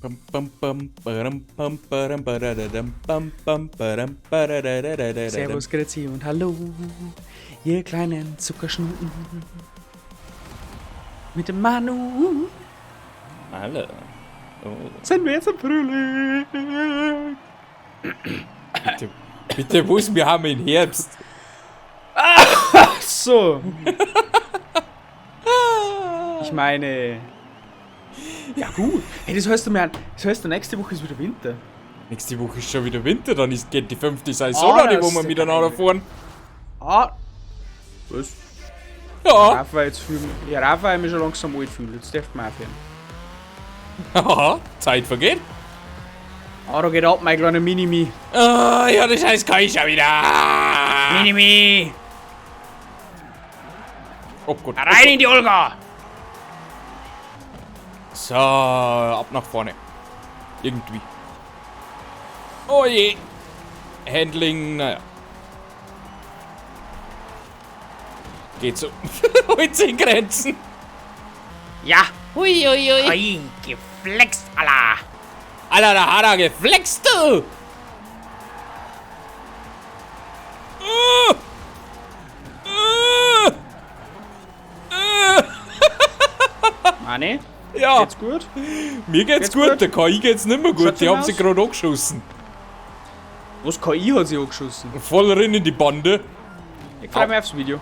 Pam, pam, pam, param, pam, param, paradadam, pam, pam, param, paradadadadadam. Servus, Grüezi und Hallo, ihr kleinen Zuckerschnuten. Mit dem Manu Hallo. Oh. Sind wir jetzt im Frühling. Bitte, bitte, was? Wir haben im Herbst. Ach so. Ich meine. Ja gut. Hey, das heißt, das heißt, nächste Woche ist wieder Winter. Nächste Woche ist schon wieder Winter, dann geht die 5. Saison an, Ah, wo wir das ist miteinander geil. fahren. Ah. Was? Ja. Rafa jetzt fühlen. Ja, Rafa ich mich schon langsam alt fühlen. Jetzt darf man aufhören. Haha, Zeit vergeht. Ah, da geht ab, mein kleiner Minimi. Ah, ja, das heißt, kann ich schon wieder. Minimi! Oh Gott. Rein in die Olga! So, ab nach vorne. Irgendwie. Oh je. Handling, naja. Geht so. Heute in Grenzen. Ja! Hui, hui, hui. Ui, geflext, Allah! Alter, da hat er geflext, du. Mani, Ja, geht's gut? Mir geht's Geht's gut, gut? der KI geht's nicht mehr gut. Schaut's Die haben sich aus? gerade angeschossen. Was, KI hat sich angeschossen? Voll rein in die Bande. Ich freu mich aufs Video.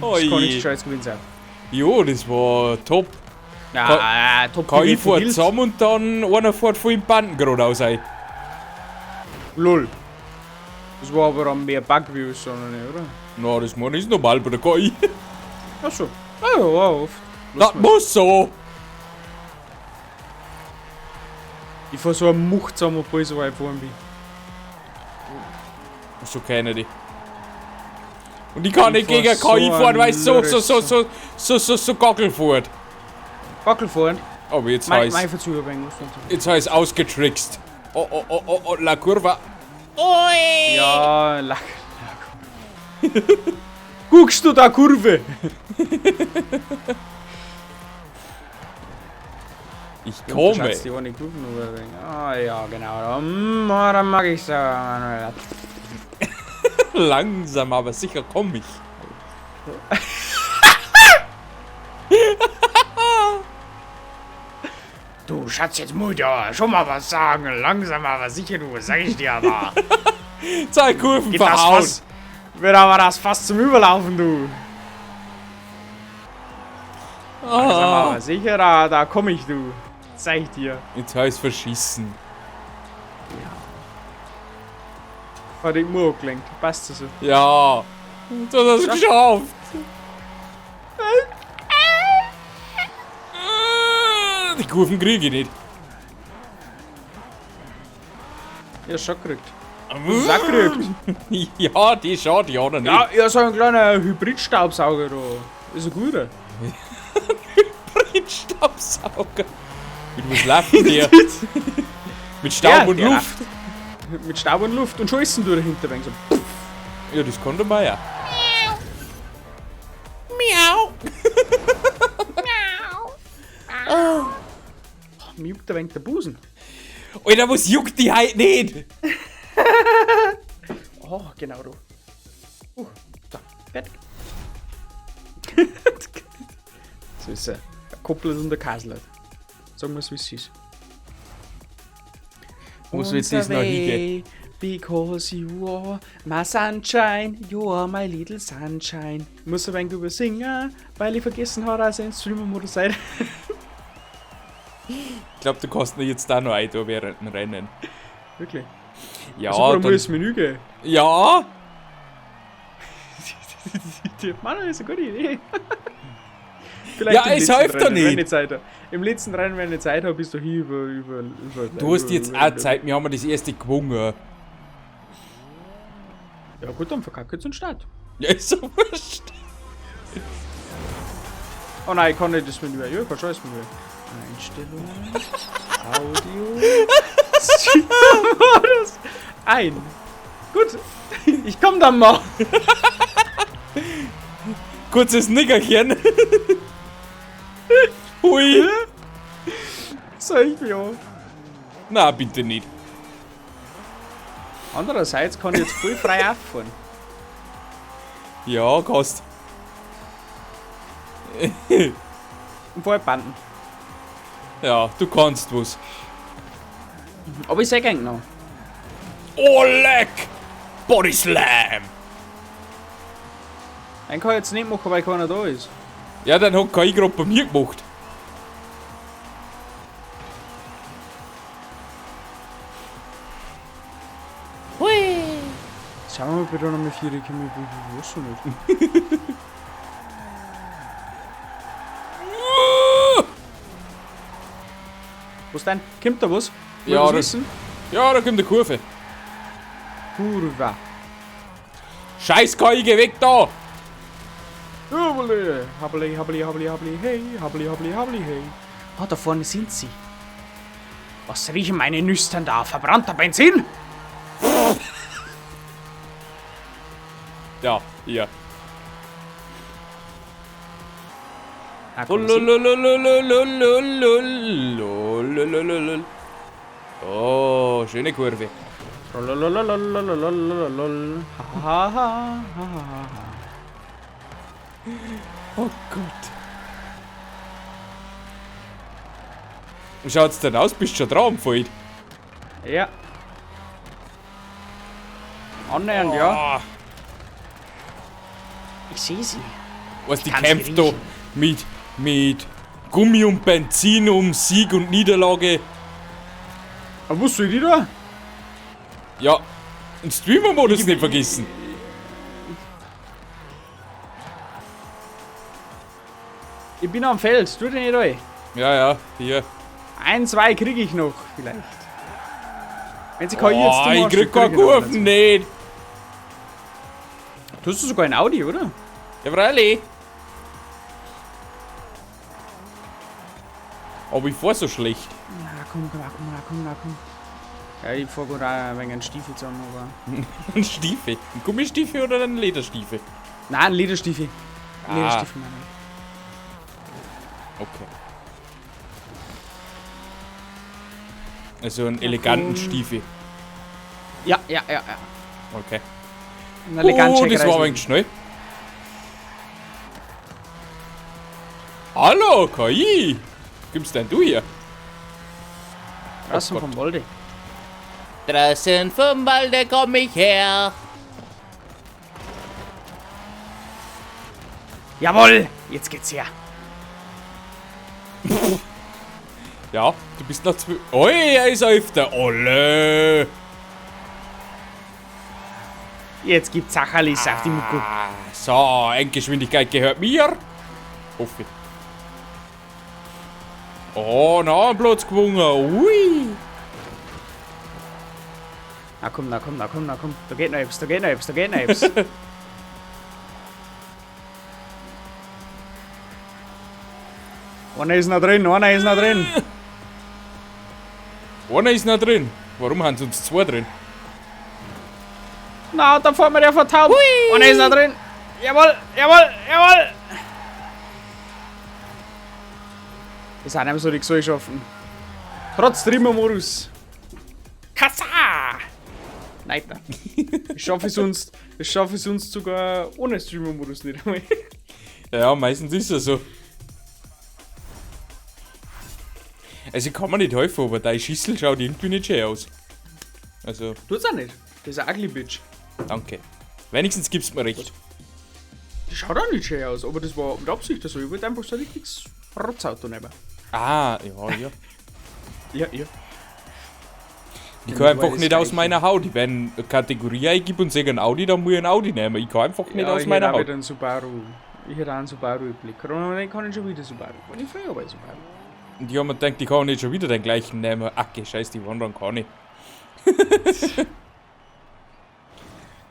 Oh Das kann nichts je. Gescheites gewesen sein. Jo, das war top. Ja, top KI fährt zusammen und dann einer fährt voll in Banden geradeaus ein. Lol. Das war aber dann mehr Bug wie alles sondern nicht, oder? Na, das meine ich ist normal bei der KI. Achso. Ah ja, war oft. Das muss so. Ich fahr so einen Mucht zusammen, obwohl ich so weit gefahren bin. So kenne die. Und ich kann Ich nicht gegen fahr KI so fahren, weil es so, einen so, so, so, so, so, so gockel fährt. Gackel fahren. Aber jetzt Mein, heißt mein Verzögerung muss natürlich. jetzt heißt ausgetrickst. Oh, oh, oh, oh, oh, la Curva. Ui. Ja, lack. Guckst du da Kurve? Ich komme. Schatz, die eine Kurven oder. Ah ja, genau. Da, da mag ich so. Langsam, aber sicher komme ich. Du Schatz, jetzt muss ich dir schon mal was sagen. Langsam, aber sicher, du, sag ich dir aber. Zwei Kurven Geht das verhauen. fast, wird aber das fast zum Überlaufen, du. Langsam, Ah. aber sicher, da komm ich, du. Zeig ich dir. Jetzt heißt verschießen. Hat die Uhr gelenkt. Passt das so. Ja. Du hast es geschafft. Die Kurven kriege ich nicht. Ja, schon gekriegt. Sack gekriegt. Ja, die schon, die anderen nicht. Ja, ja, so ein kleiner Hybridstaubsauger da. Ist ein guter. Hybridstaubsauger. Mit was laufen der? Mit Staub Ja, und der Luft. läuft. Mit Staub und Luft und Scheißen durch dahinter. So. Ja, das konnte man ja. Miau. Oh, mir juckt ein wenig der Busen. Alter, was juckt die heute nicht? Oh, genau du. So, fertig. So ist er. Ein Koppel und ein Kasler. Sagen wir es, wie es ist. Wo soll jetzt das noch hingehen? Because you are my sunshine, you are my little sunshine. Ich muss ein wenig übersingen, weil ich vergessen habe, dass ich in Streamer-Modus sei. Ich glaube, du kannst mir jetzt da noch ein während dem Rennen. Wirklich? Ja, Also, dann, muss ins Menü gehen. ja. Mann, das ist eine gute Idee. Vielleicht Ja, im es letzten hilft doch Rennen, wenn nicht. ich Zeit hab. Im letzten Rennen, wenn ich Zeit habe, bist du hier über. Du hast jetzt auch Zeit, wir haben das erste gewonnen. Ja gut, dann verkacke ich den Start. Ja, ist so wurscht. Oh nein, ich kann nicht das Menü. Ja, ich kann schon das Menü. Einstellungen, Audio, Stream-Modus, ein. Gut, ich komm dann mal. Kurzes Nickerchen. Hui. Soll ich mir auch. Na, bitte nicht. Andererseits kann ich jetzt voll frei auffahren. Ja, kannst. Und Vollbanden. Ja, du kannst was. Aber ich seh gern noch. Oh, leck! Body Slam! Den kann ich jetzt nicht machen, weil keiner da ist. Ja, dann hat KI gerade bei mir gemacht. Schauen wir mal, ob ich da noch mal vier komme. Ich weiß schon nicht. Was denn? Kommt da was? Will Ja, was das- wissen? Ja, da kommt die Kurve. Kurva. Scheiß KI, geh weg da! Habli, habli, habli, habli, habli, hey, habli, habli, habli, hey. Ah, da vorne sind sie. Was riechen meine Nüstern da? Verbrannter Benzin? Ja, hier. Ah, komm, sie. Lolololololololololololol. Oh, schöne Kurve. Lolololololololol. Ha, ha, ha, ha, ha, ha. Oh Gott. Wie schaut's denn aus? Bist schon dran, Feld? Ja. Annähernd, ja. Ah, Ich sehe sie. was die kann's kämpft da riechen. mit Gummi und Benzin um Sieg und Niederlage. Aber was soll die da? Ja, den Streamer-Modus nicht vergessen. Ich bin am Feld, tu dich nicht rein. Ja, ja, hier. Ein, zwei kriege ich noch, vielleicht. Wenn sie KI jetzt Oh, dumm ich anstellt, krieg keine krieg ich noch Kurven nicht. einen. Du hast sogar ein Audi, oder? Ja, freilich. Aber ich fahr so schlecht. Na komm, komm, komm, na komm, na komm. Ja, ich fahr gerade auch ein wenig einen Stiefel zusammen, aber. Ein Stiefel. Ein Gummistiefel oder ein Lederstiefel? Nein, ein Lederstiefel. Ah. Lederstiefel, meine ich. Okay. Also einen eleganten komm. Stiefel. Ja, ja, ja, ja. Okay. Ein elegant Oh, das war ein wenig schnell. Hallo, KI! Kommst denn du hier? Draußen Oh Gott. vom Walde. Draußen vom Walde komm ich her. Jawohl! Jetzt geht's her. Ja, du bist noch zwei. Oi, er ist öfter. Olle! Jetzt gibt's Sachalis auf die Mucke. Ah, so, Endgeschwindigkeit gehört mir. Hoffe ich. Oh, na, Platz gewonnen. Ui. Na komm, na komm, na komm, na komm. Da geht noch etwas, da geht noch etwas, da geht noch etwas. Einer ist noch drin, einer ist noch drin. Einer ist noch drin. Warum haben sie uns zwei drin? Na, da fahren wir der vertaubt. Einer ist noch drin. Jawohl, jawohl, jawohl. Das sind einem so die Gesellschaften. Trotz Trimmer-Modus. Kassa! Nein, ich schaffe es sonst, ich schaffe es sonst sogar ohne Streamer-Modus nicht einmal. Ja, meistens ist er so. Also ich kann mir nicht helfen, aber deine Schüssel schaut irgendwie nicht schön aus. Also, Tut's auch nicht. Das ist eine ugly bitch. danke. Wenigstens gibst mir recht. Die schaut auch nicht schön aus, aber das war mit Absicht so. Ich wollte einfach so ein richtiges Rotzauto nehmen. Ah, ja, ja. Ja, ja. Ich Ja, kann einfach das nicht aus Gleiche. meiner Haut. Wenn eine Kategorie eingib und sage ein Audi, dann muss ich ein Audi nehmen. Ich kann einfach nicht ja, aus ich meiner hätte auch Haut. wieder einen Subaru. Ich hätte auch einen Subaru im Blick. Und dann kann ich schon wieder Subaru. Und ich früher bei Subaru. Und ich hab mir gedacht, ich kann nicht schon wieder den gleichen nehmen. Ach, geh, scheiß, die wandern kann ich.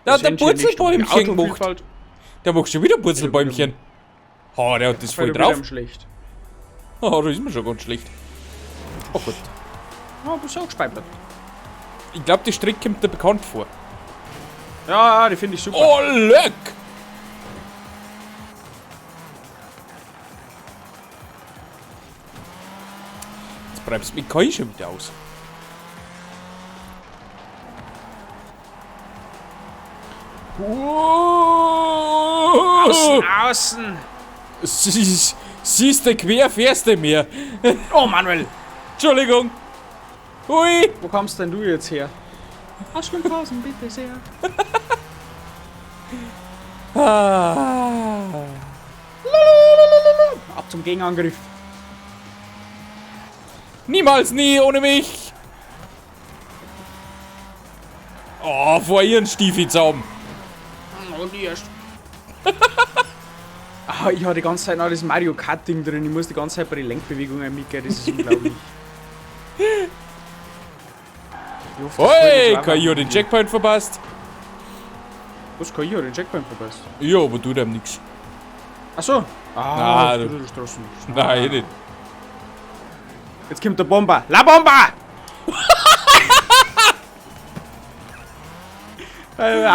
Da hat der Das sind schon nicht Purzelbäumchen gemacht. Autovielfalt. Der macht schon wieder Purzelbäumchen. Ha, der hat das voll Fällt wieder drauf. am schlecht. Oh, da ist mir schon ganz schlecht. Oh Gott. Ja, bist auch gespeichert. Ich glaube, die Strecke kommt dir bekannt vor. Ja, ja, die finde ich super. Oh, leck! Bremst mich KI schon wieder aus. Außen, außen! Siehst du quer, fährst du mir. Oh, Manuel! Entschuldigung! Hui! Wo kommst denn du jetzt her? Aus Schwimmhausen, bitte sehr. Ah. Ab zum Gegenangriff. Niemals nie ohne mich! Oh, vor ihren Stiefelzaum. Und erst. Ah, ich habe die ganze Zeit noch das Mario Kart Ding drin. Ich muss die ganze Zeit bei den Lenkbewegungen mitgehen. Das ist unglaublich. Ich hoffe, das Hey, fällt jetzt KI auch hat den Checkpoint verpasst. Was, KI hat den Checkpoint verpasst? Ja, aber tut einem nix. Ach so. Ah, Na, du du- die Straßen. Nein, nicht. Jetzt kommt der Bomber. La Bomba!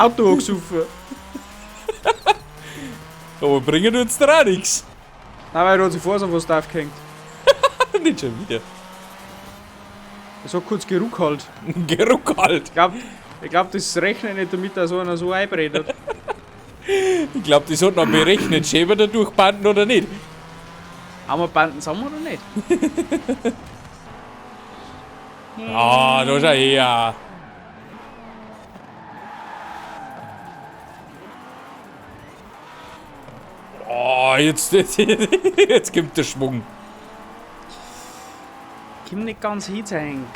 Auto angesoffen. Aber bringen uns da auch nix. Nein, weil er hat sich vor so was draufgehängt. Nicht schon wieder. Es hat kurz geruckelt. Geruckelt. Ich glaub, das rechnet nicht damit, dass einer so einbredet. Ich glaub, das hat noch berechnet. Schäber da durch Banden oder nicht? Haben wir Banden zusammen oder nicht? Ah, da schau her. Oh, jetzt kommt der Schwung. Komm nicht ganz hin, Henk.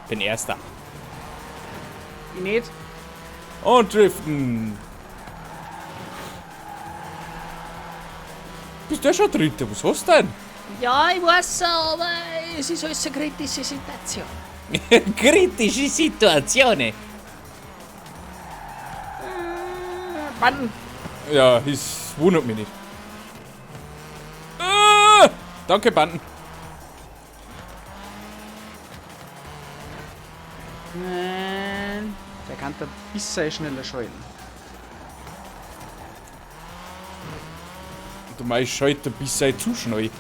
Bin Erster. Ich nicht. Und driften. Bist du ja schon Dritter? Was hast du denn? Ja, ich weiß, aber es ist alles eine kritische Situation. Kritische Situation. Banden. Ja, es wundert mich nicht. Ah, danke, Banden. Nein. Der kann da bisschen schneller schalten. Du meinst, schaltet ein bisschen zu schnell.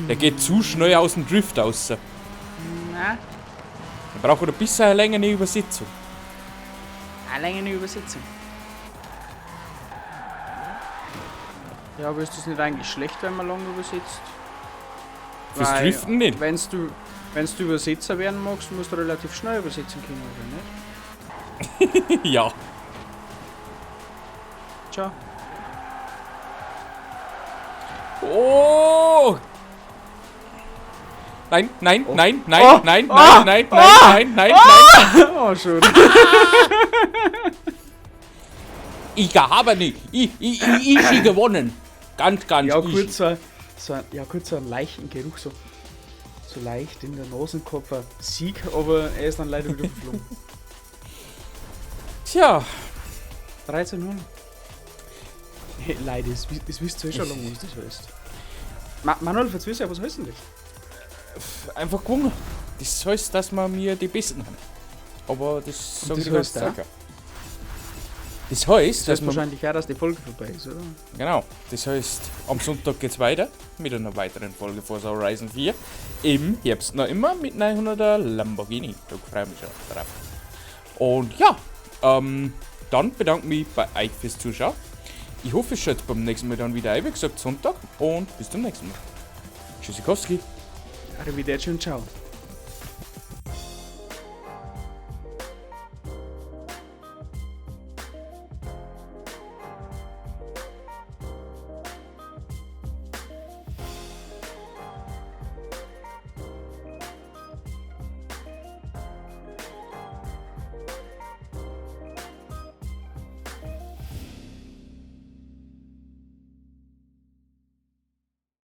Der geht zu schnell aus dem Drift raus. Nein, Der braucht ein bisschen eine längere Übersetzung. eine längere Übersetzung. Ja, aber ist das nicht eigentlich schlecht, wenn man lange übersetzt? Fürs Weil, Driften nicht. Wenn's du Übersetzer werden magst, musst du relativ schnell übersetzen können, oder nicht? Ja. Ciao. Oh! Nein, nein, nein, nein, Oh. nein, Oh. nein, nein, Oh. nein, nein, nein, nein. Oh, schon. Ich habe nicht. Ich gewonnen. Ganz, ganz Ja, easy. kurz so einen leichten Geruch, so leicht in der Nasenkopf. Sieg, aber er ist dann leider wieder verflogen. Tja. 13-0. Hey, Leute, das wisst ihr eh schon lange, was das heißt. Manuel, verzeih, was heißt denn das? Einfach gewonnen. Das heißt, dass wir mir die Besten haben. Aber das Und sag das ich ganz heißt auch? sicher. Das heißt, Das dass heißt man wahrscheinlich auch, dass die Folge vorbei ist, oder? Genau. Das heißt, am Sonntag geht's weiter mit einer weiteren Folge Forza Horizon 4. Im Herbst noch immer mit 900er Lamborghini. Da freue ich mich schon drauf. Und ja, dann bedanke ich mich bei euch fürs Zuschauen. Ich hoffe, ihr schaltet beim nächsten Mal dann wieder ein. Wie gesagt, Sonntag. Und bis zum nächsten Mal. Tschüssikowski. Arrivederci und ciao.